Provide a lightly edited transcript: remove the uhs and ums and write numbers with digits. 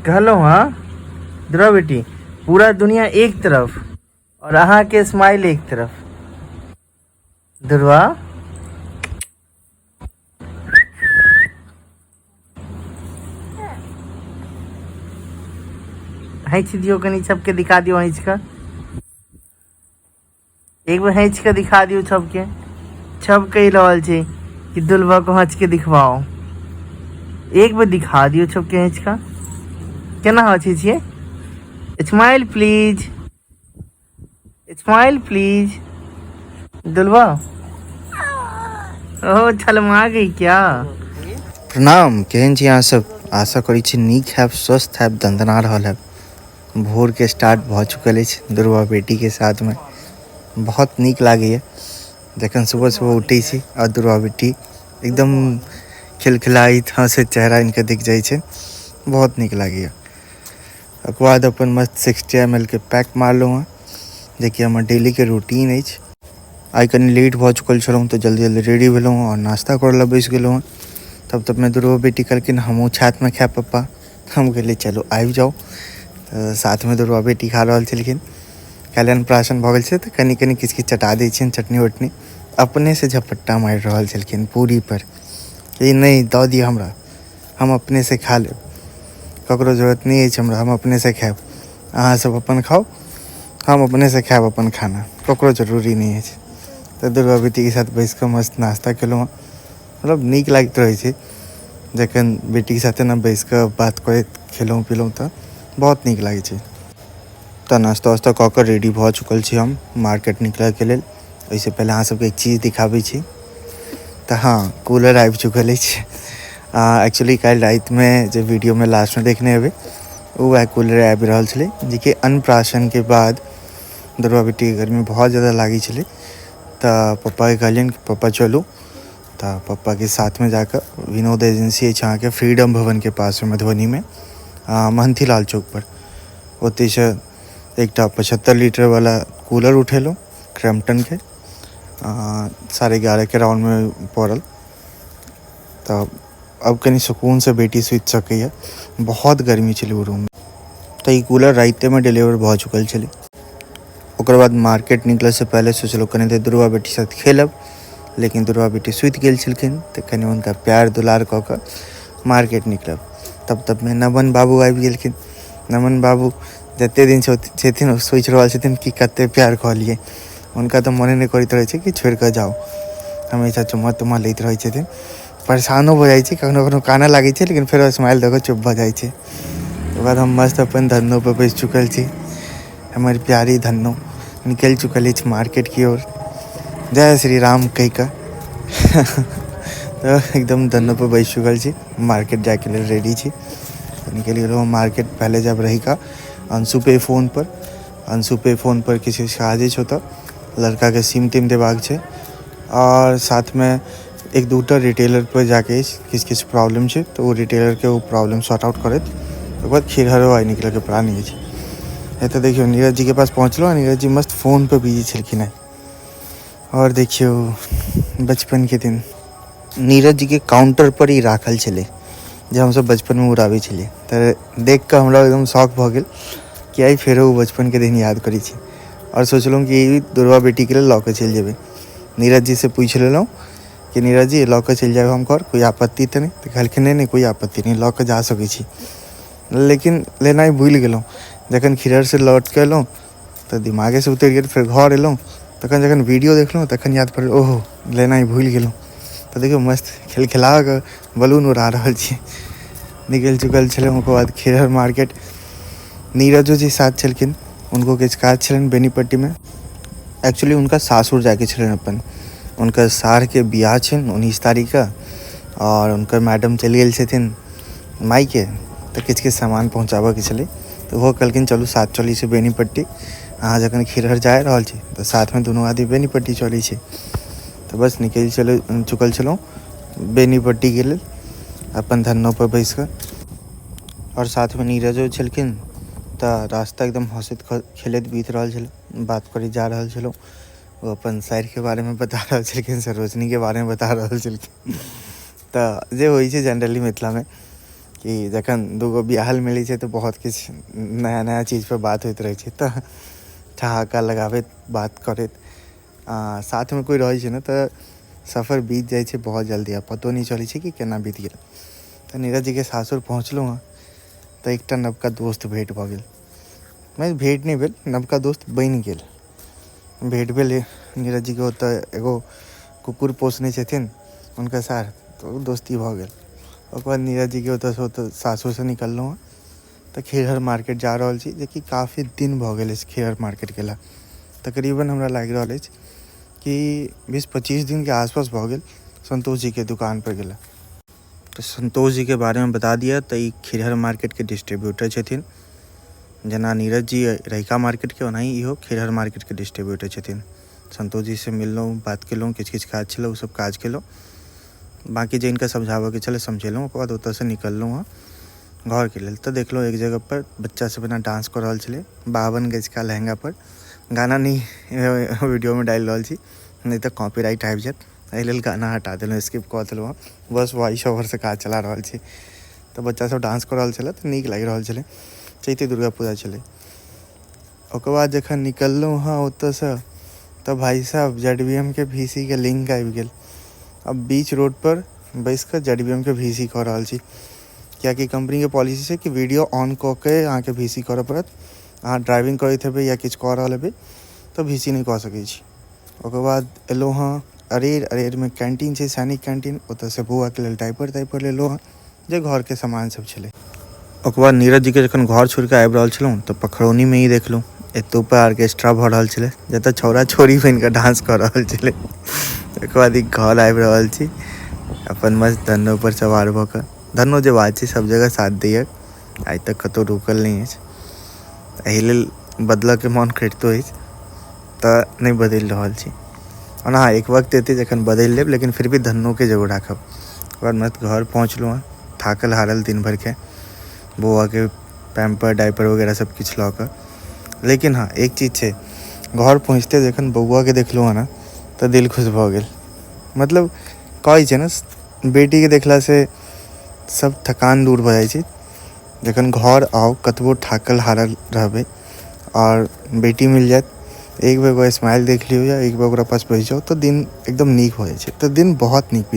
कहलहुँ हँ दुर्गा बेटी, पूरा दुनिया एक तरफ और अहाँके स्माइल एक तरफ। दुर्वा हँसि दियौ कनि, सबके दिखा दियौ हँसि कऽ। एक बेर हँसि कऽ दिखा दियौ सबके। सब कहि रहल छै कि दुल्बा को हँसि के दिखवाओ। एक बेर दिखा दियौ सबके हँसि कऽ। केना हँसै छियै? स्माइल प्लीज, स्माइल प्लीज दुल्बा। ओ छलमा गई क्या? प्रणाम, केहन छी अहाँ सब? आशा करै छी नीक हैब, स्वस्थ हैब, दंदना रहल हैब। भोर के स्टार्ट भऽ चुकल अछि दुर्गा बेटी के साथ में। बहुत नीक लागैया जखन सुबह सुबह उठै छी और दुर्गा बेटी एकदम खिलखिलाइत हँसैत चेहरा इनके दिख जाइ छै, बहुत नीक लागैया। ओकर बाद अपन मस्त 60 एम एल के पैक मारलहुँ हँ, जेकि हमर डेलीके रूटीन अछि। आइ कनि लेट भऽ चुकल छलहुँ तऽ जल्दी जल्दी रेडी भेलहुँ आओर नाश्ता करऽ लए बैस गेलहुँ हँ। तब तकमे दुर्गो बेटी कहलखिन हमहूँ छातमे खायब पप्पा। हम कहलियै चलू आबि जाउ। तऽ साथमे दुर्गा बेटी खा रहल छलखिन। काल्हि अन्नप्राशन भऽ गेल छै तऽ कनि कनि किछु किछु चटा दै छियनि चटनी वटनी। अपनेसँ झपट्टा मारि रहल छलखिन पूरीपर कि नहि दऽ दिअ हमरा, हम अपनेसँ खा लेब, ककरो जरूरत नहि अछि हमरा, हम अपनेसँ खायब, अहाँ सब अपन खाउ, हम अपनेसँ खायब अपन खाना, ककरो जरूरी नहि अछि। तऽ दुर्गा बेटीके साथ बैस कऽ मस्त नाश्ता केलहुँ हँ। मतलब नीक लागैत रहै छै जखन बेटीके साथे ने बैस कऽ बात करैत खेलहुँ पीलहुँ तऽ बहुत नीक लागै छै। तऽ नाश्ता वास्ता कऽ कऽ रेडी भऽ चुकल छी हम मार्केट निकलऽके लेल। ओहिसँ पहिले अहाँ सबके एक चीज दिखाबै छी। तऽ हँ, कूलर आबि चुकल अछि। एक्चुअली काल्हि रातिमे जे वीडियोमे लास्टमे देखने हेबै ओ वएह कूलर आबि रहल छलै, जेकि अन्नप्राशनके बाद दुर्गा बेटीके गर्मी बहुत ज्यादा लागै छलै। तऽ पप्पाके कहलियनि कि पप्पा चलू, तऽ पप्पाके साथमे जाकऽ विनोद एजेंसी अछि अहाँके फ्रीडम भवनके पासमे मधुबनीमे, महंथी लाल चौकपर, ओतहिसँ एकटा 75 लीटरवला कूलर उठेलहुँ क्रैम्पटनके, 11:30 के राउंडमे पड़ल। तऽ अब कनि सुकूनसँ बेटी सुति सकैए, बहुत गर्मी छलै ओ रूममे। तऽ ई कूलर रातिमे डिलीवर भऽ चुकल छलै। ओकर बाद मार्केट निकलऽसँ पहिले सोचलहुँ कनि देर दुर्गा बेटी साथ खेलब, लेकिन दुर्गा बेटी सुति गेल छलखिन तऽ कनि हुनका प्यार दुलार कऽ कऽ मार्केट निकलब। तब तकमे नमन बाबू आबि गेलखिन। नमन बाबू जते दिन छथिन ओ सोचि रहल छथिन कि कते प्यार कऽ लियै। हुनका तऽ मने नहि करैत रहै छै कि छोड़ि कऽ जाउ, हमेशा चुम्मा तुम्मा लैत रहै छथिन। परेशानो भऽ जाइ छै, कखनो कखनो कानऽ लागै छै, लेकिन फेरो स्माइल दऽ कऽ चुप भऽ जाइ छै। ओकर बाद हम मस्त अपन धन्नो पर बैसि चुकल छी। हमर प्यारी धन्नो निकलि चुकल अछि मार्केट की ओर, जय श्री राम कहि कऽ। तऽ एकदम धन्नो पर बैसि चुकल छी, मार्केट जाइके लेल रेडी छी। तऽ निकलि गेलहुँ मार्केट। पहिले जब रही कऽ अंशु पे फोन पर, अंशु पे फोन पर किछु किछु काज अछि, ओतऽ लड़काके सिम तिम देबाक छै आओर साथमे एक दूटा रिटेलर पर जाके अछि, किछु किछु प्रॉब्लम छै तऽ ओ रिटेलरके ओ प्रॉब्लम सॉर्ट आउट करैत ओकर बाद खिरहरो आइ निकलैके प्लान अछि। एतऽ देखियौ नीरज जीके पास पहुँचलहुँ, नीरज जी मस्त फोन पर बिजी छलखिन हेँ। आओर देखियौ बचपनके दिन, नीरज जीके काउंटर पर ई राखल छलै जे हमसब बचपनमे उड़ाबै छलियै। तऽ देख कऽ हमरा एकदम शौक भऽ गेल कि आइ फेरो ओ बचपनके दिन याद करै छी। आओर सोचलहुँ कि दुर्गा बेटीके लेल लऽ कऽ चलि जेबै। नीरज जीसँ पूछि लेलहुँ कि नीरज जी लऽ कऽ चलि जायब हम घर, कोइ आपत्ति तऽ नहि? तऽ कहलखिन नहि नहि कोइ आपत्ति नहि, लऽ कऽ जा सकै छी। लेकिन लेनाइ भूलि गेलहुँ। जखन खिरहरसँ लौट कऽ एलहुँ तऽ दिमागेसँ उतरि गेल। फेर घर एलहुँ तखन जखन वीडियो देखलहुँ तखन याद पड़ल, ओहो लेनाइ भूलि गेलहुँ। तऽ देखियौ मस्त खेल कऽ बलून उड़ा रहल छी। निकलि चुकल छलहुँ ओकर बाद खिरहर मार्केट। नीरजो जी साथ छलखिन, हुनको किछु काज छलनि बेनीपट्टीमे। एक्चुअली हुनका सासुर जाइके छलनि अपन, हुनकर सारके बियाह छनि 19 तारीखके आओर हुनकर मैडम चलि गेल छथिन माइके, तऽ किछु किछु सामान पहुँचाबऽके छलै। तऽ ओहो कहलखिन चलू साथ चलै छी बेनीपट्टी, अहाँ जखन खिरहर जा रहल छी तऽ साथमे दुनू आदमी बेनीपट्टी चलै छी। तऽ बस निकलि चुकल छलहुँ बेनीपट्टीके लेल अपन धन्नोपर बैस कऽ। आओर साथमे नीरजो छलखिन। तऽ रास्ता एकदम हँसैत खेलैत बीत रहल छलै, बात करैत जा रहल छलहुँ। ओ अपन साइरके बारेमे बता रहल छलखिन, सरोजनीके बारेमे बता रहल छलखिन। तऽ जे होइ छै जनरली मिथिलामे कि जखन दूगो बियाहल मिलै छै तऽ बहुत किछु नया नया चीजपर बात होइत रहै छै। तऽ ठहाका लगाबैत बात करैत साथमे कोइ रहै छै ने, तऽ सफर बीत जाइ छै बहुत जल्दी आ पतो नहि चलै छै कि केना बीत गेल। तऽ नीरज जीके सासुर पहुँचलहुँ हँ तऽ एकटा नवका दोस्त भेँट भऽ गेल। नहि, भेँट नहि भेल, नवका दोस्त बनि गेल। भेँट भेल नीरज जीके ओतऽ, एगो कुकुर पोसने छथिन हुनकर सार, तऽ ओ दोस्ती भऽ गेल। ओकर बाद नीरज जीके ओतऽसँ, ओतऽ सासुरसँ निकललहुँ हँ तऽ खेरहर मार्केट जा रहल छी, जेकि काफी दिन भऽ गेल अछि खेरहर मार्केट गेला। तकरीबन हमरा लागि रहल अछि कि 20-25 दिनके आसपास भऽ गेल संतोष जीके दुकानपर गेला। तऽ संतोष जीके बारेमे बता दिअ तऽ ई खिरहर मार्केटके डिस्ट्रीब्यूटर छथिन। जेना नीरज जी रहिका मार्केटके, ओनाही इहो खिरहर मार्केटके डिस्ट्रीब्यूटर छथिन। संतोष जीसँ मिललहुँ, बात केलहुँ, किछु किछु काज छलै, ओसभ काज केलहुँ। बाँकी जे हिनका समझाबऽके छलै समझेलहुँ। ओकर बाद ओतऽसँ निकललहुँ हँ घरके लेल, तऽ देखलहुँ एक जगहपर बच्चा सब एना डांस कऽ रहल छलै 52 गज का लहंगा पर। गाना नहि वीडियोमे डालि रहल छी, नहि तऽ कॉपीराइट आबि जायत, एहि लेल गाना हटा देलहुँ, स्किप कऽ देलहुँ हँ, बस वॉइस ओवरसँ काज चला रहल छी। तऽ बच्चा सब डांस कऽ रहल छलै तऽ नीक लागि रहल छलै। चैती दुर्गा पूजा छलै। ओकर बाद जखन निकललहुँ हँ ओतऽसँ तऽ भाइ साहब ZBM के VC के लिंक आबि गेल। अब बीच रोडपर बैस कऽ ZBM के VC कऽ रहल छी, कियाकि कम्पनीके पॉलिसी छै कि वीडियो ऑन कऽ के अहाँके VC करऽ पड़त। अहाँ ड्राइविंग करैत हेबै या किछु कऽ रहल हेबै तऽ VC नहि कऽ सकै छी। ओकर बाद एलहुँ हँ अरेर। अरेरमे कैंटीन छै, सैनिक कैंटीन, ओतऽसँ बौआके लेल डाइपर ताइपर लेलहुँ हँ, जे घरके सामान सब छलै। ओकर बाद नीरज जीके जखन घर छोड़िकऽ आबि रहल छलहुँ तऽ पखरौनीमे ही देखलहुँ एतौ पर ऑर्केस्ट्रा भऽ रहल छलै, जतऽ छौड़ा छौड़ी बनिकऽ डांस कऽ रहल छलै। ओकर बाद ई घर आबि रहल छी अपन मस्त धन्नो पर सवार भऽ कऽ। धन्नो जे बात छै, सब जगह साथ दैए, आइ तक कतहु रुकल नहि अछि। एहि लेल बदलऽके मोन करितो अछि तऽ नहि बदलि रहल छी। ओना हँ, एक वक्त एतै जखन बदलि लेब, लेकिन फिर भी धन्नोके जरूर राखब। ओकर बाद मस्त घर पहुँचलहुँ हँ थाकल हारल दिन भरिके, बौआके पैम्पर डाइपर वगैरह सब किछु लऽ कऽ। लेकिन हँ, एक चीज छै, घर पहुँचते जखन बौआके देखलहुँ हँ ने तऽ दिल खुश भऽ गेल। मतलब कहै छै ने, बेटीके देखलासँ सब थकान दूर भऽ जाइ छै। जखन घर आउ, कतबो थाकल हारल रहबै आओर बेटी मिल जायत, एक बेर ओकर स्माइल देख लियौ या एक बेर ओकरा पास बैस जाउ तऽ दिन एकदम नीक भऽ जाइ छै। तऽ दिन बहुत नीक बीत